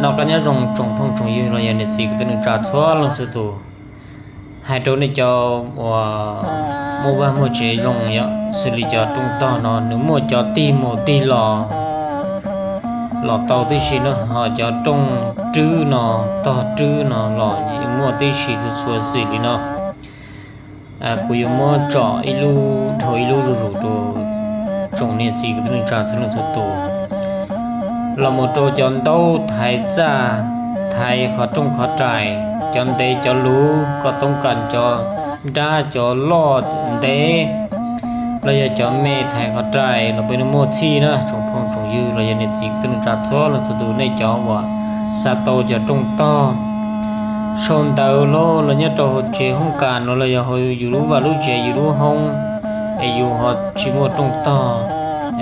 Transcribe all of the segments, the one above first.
Noj qab nyob zoo tsoom phooj tsoom ywg los yog niam txiv kwv tij neej tsa txhua leej txhua tus. Hais rau nej cov uas muaj vaj muaj tsev zoo yom, xws li cov rooj tog no nws muaj cov tig mus tig los los tau tib si no, ho cov rooj rwb no, tog rwb no los muaj tib si txhua txhua xim li no. Kuv yuav muab tsom ib lub dhau ib lub zuj zus rau tsoom niam txiv kwv tij neej tsa txhua leej txhua tus. Los mus rau cov ntaub thaiv txaj, thaiv qhov rooj qhov rais, cov ntev cov luv, koj toob kas cov nrab cov loj ntev los yog cov me thaiv qhov rais los peb muaj txhij na tsoom phooj tsoom ywg los yog niam txiv kwv tij neej tsa txhua leej txhua tus, nej cov uas xav tau cov rooj tog sau ntawv los los nyob rau hauv tsev hoob kas no los yog hauv yus lub vaj lub tsev yus lub hoob, es yus ho tsis muaj rooj tog,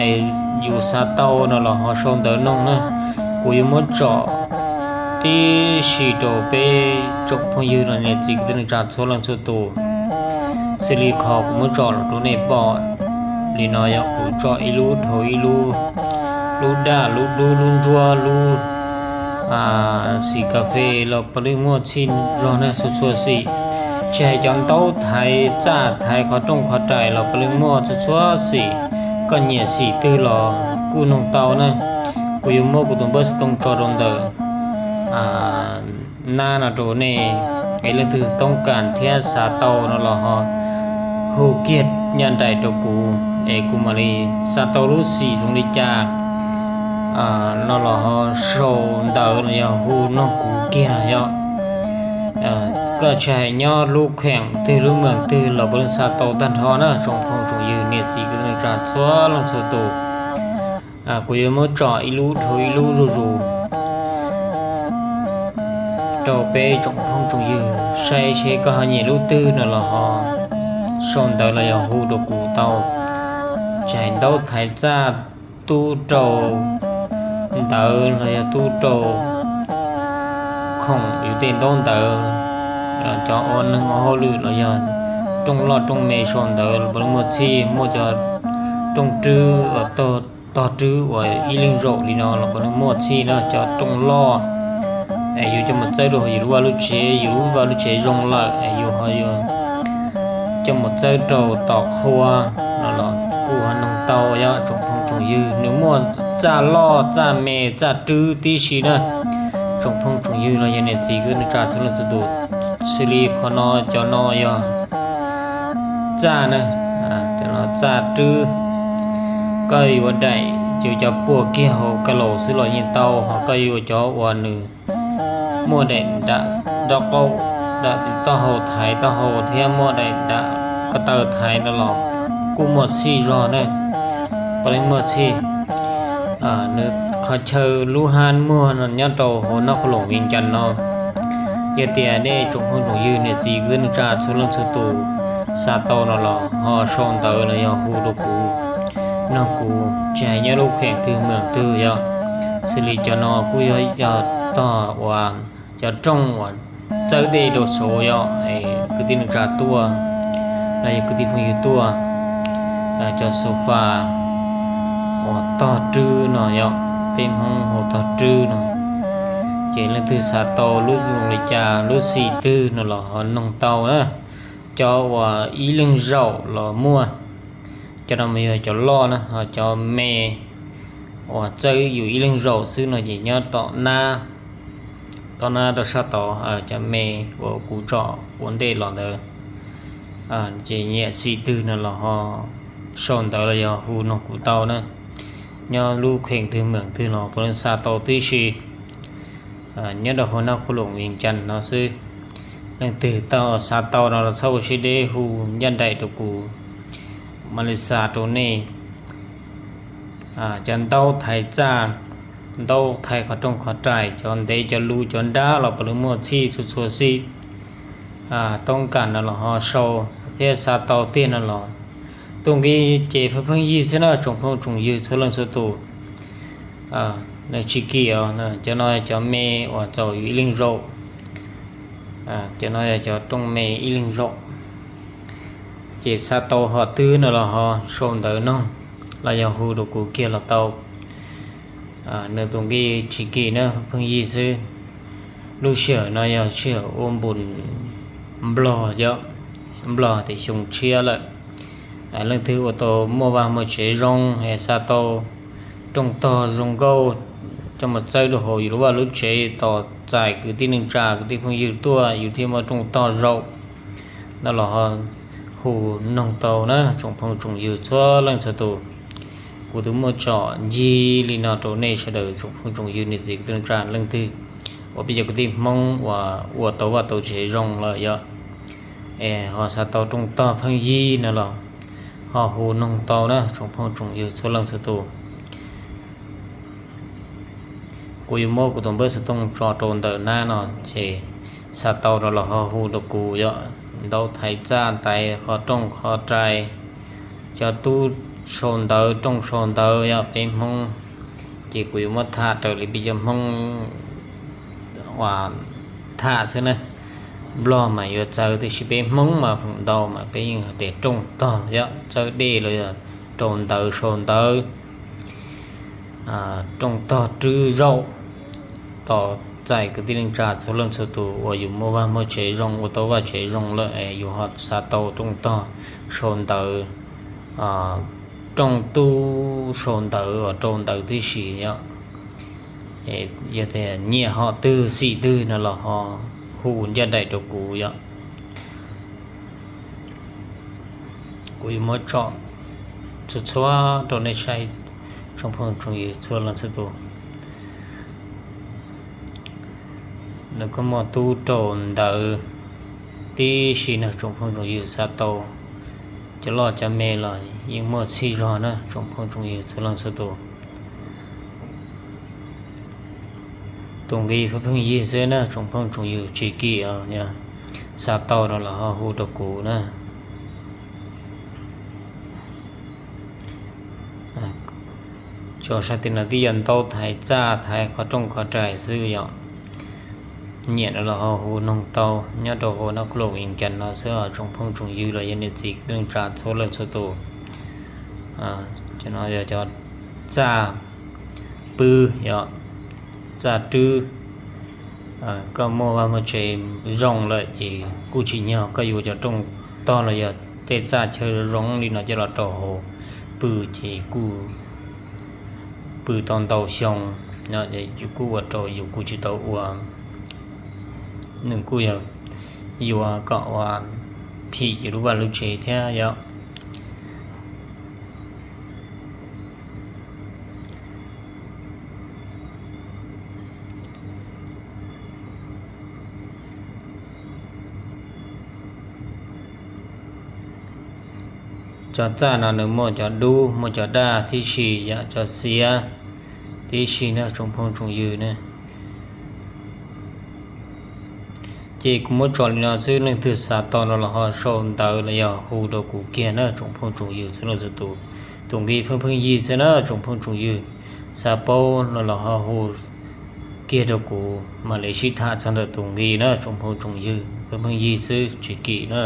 es yus xav tau no los ho sau ntawv noog na. Kuv yuav muab tsom tib si rau peb tsoom phooj ywg los niam txiv kwv tij neej tsa txhua leej txhua tus. Xws li qhov kuv muab tsom los rau nej pom li no yog kuv tsom ib lub dhau ib lub, lub daj lub dub lub ntsuab lub xim kas fes los puav leej muaj txhij zog na txhua txhua xim. Tsis hais cov ntaub thaiv txaj thaiv qhov rooj qhov rais los puav leej muaj txhua txhua xim. Koj nyiam xim twg los kuj noog tau na. Kuv yuav muab kuv tus npawb xov tooj tso rau ntawm nab no rau nej, es leej twg toob kas thiab xav tau no los ho hu kiag ncaj nraim rau kuv es kuv mam li xav tau lub xim zoo li cas no los ho sau ntawv los yog hu noog kuv kiag yom. Koj tsis hais nyob lub kheem twg lub meem twg los puav leej xav tau tag nrho na tsoom phooj tsoom ywg niam txiv kwv tij neej tsa txhua leej txhua tus. Kuv yuav muab tsom ib lub dhau ib lub zuj zus rau peb tsoom phooj tsoom ywg saib seb koj ho nyiam lub twg no los ho sau ntawv los yog hu rau kuv tau. Tsis hais ntaub thaiv txaj, tub rau ntawv los yog tub rau khoom yus tej ntaub ntawv, cov ua neeg ua hauj lwm los yog rooj loj rooj me sau ntawv los puav leej muaj txhij. Muaj cov rooj rwb uas tog rwb uas ib leeg zaum li no los puav leej muaj txhij na. Cov rooj loj es yus coj mus txawb rau yus lub vaj lub tsev, yus lub vaj lub tsev zoo lawm es yus ho yuav coj mus txawb rau tom qhua no los kuj ho noog tau yog tsoom phooj tsoom ywg. Nws muaj txaj loj txaj me txaj rwb tib si na tsoom phooj tsoom ywg los yog niam txiv kwv tij neej tsa txhua leej txhua tus. Xws li qhov no cov no yog txaj na, cov no txaj rwb. Koj yuav daim yus cov puag kiag hauv ka laus xwb los yeej tau, ho koj yuav cov uas nws muaj daim nram nraub qaum, nram taub hau thaiv taub hau thiab muaj daim nram ko taw thaiv no los kuj muaj txhij zog na, puav leej muaj txhij. Nws qhov chaw lub hab muag no nyob rau hauv Naj Qhua Loom Vias Cas no. Yog tias nej tsoom phooj tsoom ywg niam txiv kwv tij neej tsa txhua leej txhua tus xav tau no los ho sau ntawv los yog hu rau kuv, noog kuv tsis hais nyob lub kheem twg meem twg yog. Xws li cov no kuj yog ib co tog uas cov rooj uas txawb dej rau saud yog kwv tij neej tsa tuaj los yog kwv tij phooj ywg tuaj. Cov sofa uas tog rwb no yog peb Hmoob hu tog rwb no, ces leej twg xav tau lub zoo li cas lub xim twg no los ho noog tau na. Cov uas ib leeg zaum los muaj, cov no mas yog cov loj na, ho cov me uas txawb yus ib leeg zaum xwb no ces nyob tom nab, tom nab rau sab tod. Cov me uas kuv tsom ua ntej los ntawd, ces nyiam xim twg no los ho sau ntawv los yog hu noog kuv tau na. Nyob lub kheem twg meem twg los puav leej xa tau tib si. Nyob rau hauv Naj Qhua Loom Vias Cas no xwb. Leej twg tau xav tau no los txhob ua siab deb hu ncaj nraim rau kuv, mam li xa rau nej. Cov ntaub thaiv txaj, ntaub thaiv qhov rooj qhov rais, cov ntev cov luv cov nrab los puav leej muaj txhij txhua txhua xim. Toob kas no los ho sau thiab xav tau tiag no los tuaj nqi ces pheej pheej yig xwb na tsoom phooj tsoom ywg txhua leej txhua tus. Nws tsis kim os, cov no cov me uas txaus yus ib leeg zaum. Cov no yog cov rooj me ib leeg zaum. Ces xav tau hom twg no los ho sau ntawv noog los yog hu rau kuv kiag los tau. Nws tus nqi tsis kim na, pheej yig xwb. Lub sij hawm no yog sij hawm ua npus nplog, nplog tias xyoo tshiab lawm. Leej twg ua tau muaj vaj muaj tsev zoo es xa tau rooj tog zoo nkauj coj mus txawb rau hauv yus lub vaj lub tsev tos txais kwv tij neej tsa kwv tij phooj ywg tuaj yus thiaj muaj rooj tog zaum no los ho hu noog tau na tsoom phooj tsoom ywg txhua leej txhua tus. Kuv twb muab tsom ncig li no rau nej sawv daws tsoom phooj tsoom ywg niam txiv kwv tij neej tsa leej twg uas peb cov kwv tij Hmoob uas ua tau vaj tau tsev zoo lawm yog es ho xa tau rooj tog pheej yig no los ho hu noog tau na tsoom phooj tsoom ywg txhua leej txhua tus. Kuv yuav muab kuv tus npawb xov tooj tso rau ntawm nab no ces xa tau no los ho hu rau kuv yog ntaus thaiv txaj ntaiv qhov rooj qhov rai, cov tub sau ntawv rooj sau ntawv yog peb Hmoob, ces kuv yuav muab tham raws li peb cov Hmoob uas tham xwb na. Nplog mas yuav txawv tiam sis peb Hmoob mas feem ntau mas peb yeej hais tias rooj tog yog txawb dej los yog rau ntawv sau ntawv, rooj tog rwb zaum tos txais kwv tij neej tsa txhua leej txhua tus uas yus muaj vaj muaj tsev zoo ua tau vaj tsev zoo lawm es yus ho xa tau rooj tog sau ntawv, rooj tub sau ntawv uas rau ntawv tib si yog, yog tias nyiam hom twg xim twg no los ho hu ncaj nraim rau kuv yog. Kuv yuav muab tsom txhua txhua rau nej saib tsoom phooj tsoom ywg txhua leej txhua tus. Nws kuj muaj tub rau ntawv tib si na tsoom phooj tsoom ywg xa tau cov loj cov me los yeej muaj txhij zog na tsoom phooj tsoom ywg txhua leej txhua tus. Tus nqi pheej yig xwb na tsoom phooj tsoom ywg tsis kim os, xa tau no los ho hu rau kuv na. Cov sab tim no twb yog ntaus thaiv txaj thaiv qhov rooj qhov rai xwb yom. Nyiam no los ho hu noog tau nyob rau hauv North Carolina no xwb os tsoom phooj tsoom ywg los yog niam txiv kwv tij neej tsa txhua leej txhua tus. Cov no yog cov txaj pw yom, txaj rwb. Koj muaj vaj muaj tsev zoo lawm ces kuj tsim nyog koj yuav cov rooj tog los yog tej txaj chaw zoo li no coj los rau hauv pw ces kuj pw tau ntau xyoo, kuj ua rau yus kuj tsis tau ua, nws kuj yog yuav kom ua phim yus lub vaj lub tsev thiab yom. Cov txaj no nws muaj cov dub muaj cov daj tib si yom, cov xiav tib si na tsoom phooj tsoom ywg na. Ces kuv muab tso li no xwb, leej twg xav tau no los ho sau ntawv los yog hu rau kuv kiag na tsoom phooj tsoom ywg txhua leej txhua tus. Tus nqi pheej pheej yig xwb na tsoom phooj tsoom ywg, xav paub no los ho hu kiag rau kuv mam li sib tham txog ntawm tus nqi na tsoom phooj tsoom ywg, pheej pheej yig xwb tsis kim na.